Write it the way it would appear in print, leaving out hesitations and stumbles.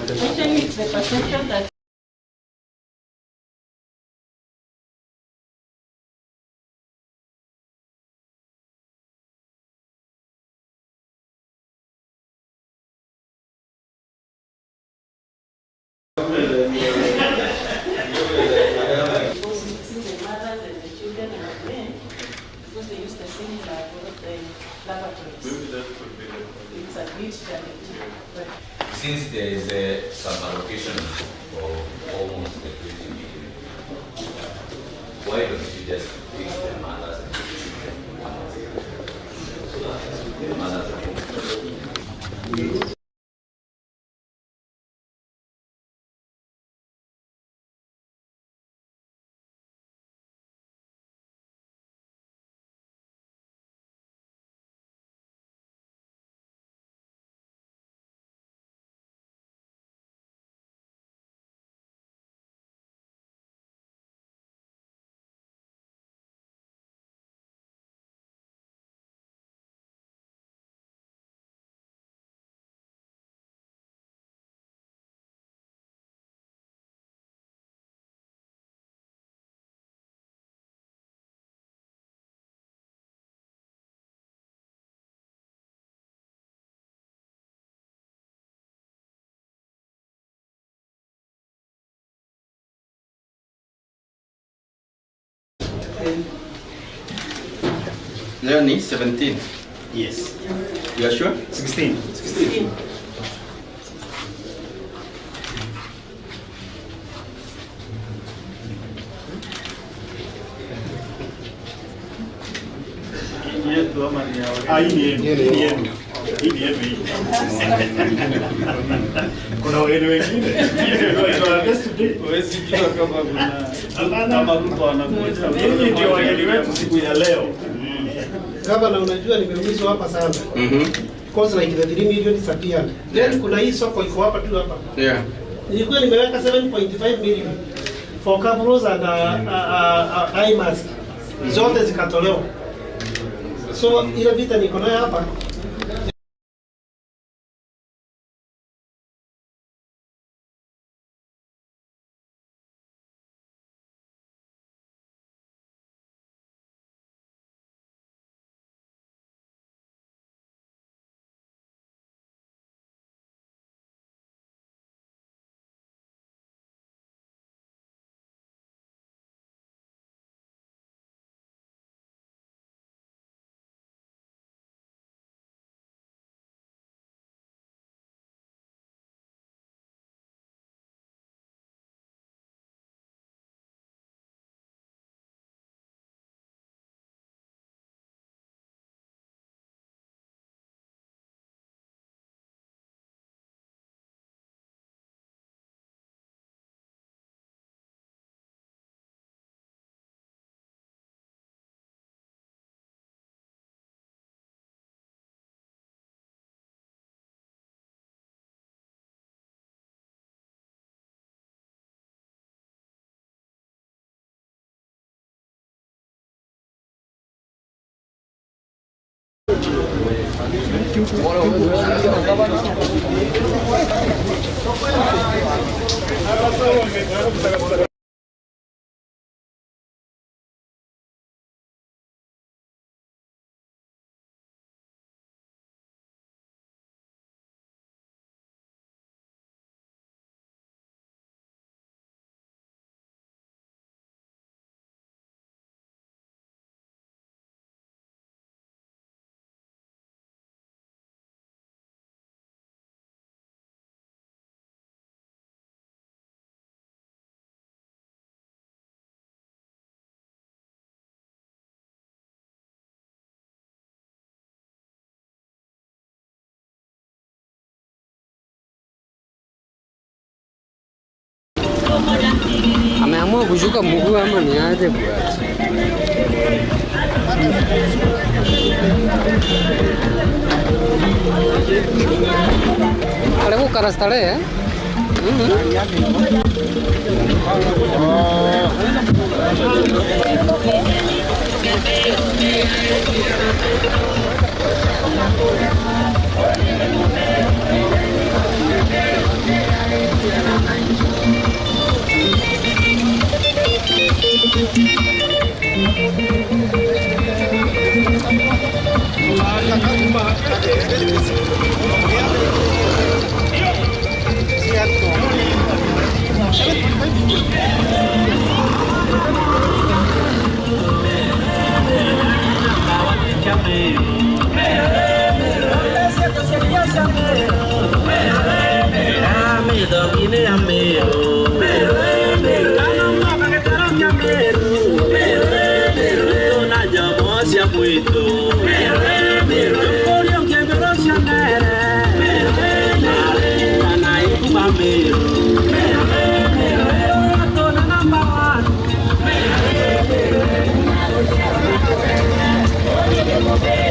Actually, it's the perception that mixing the mothers and the children and the men, because they use the same laboratories. Maybe that could be the It's a bit challenging, but Since there is some allocation of almost the 20 million, why don't you just fix the mothers and the children so that the mothers are Leo ni 17. Yes. You are sure? 16. 16. Ah, hii ni yenu. Hii ni yenu. Hii ni yenu hii. Kuna wageni wengine. Our guest today. Huwezi jua kama kuna kama Ruto anakuja. Nyinyi ndio wageni wetu siku ya leo. Gavana, unajua nimeumizwa hapa sana. Because like the 3 million disappeared. Then kuna hii soko iko hapa tu hapa. Nilikuwa nimeweka 7.5 million for coveralls and eye mask. Zote zikatolewa. So ile vita niko nayo hapa. Ameamua kushuka mguu ama ni aje bwana? Karibu karastarehe eh? Number one.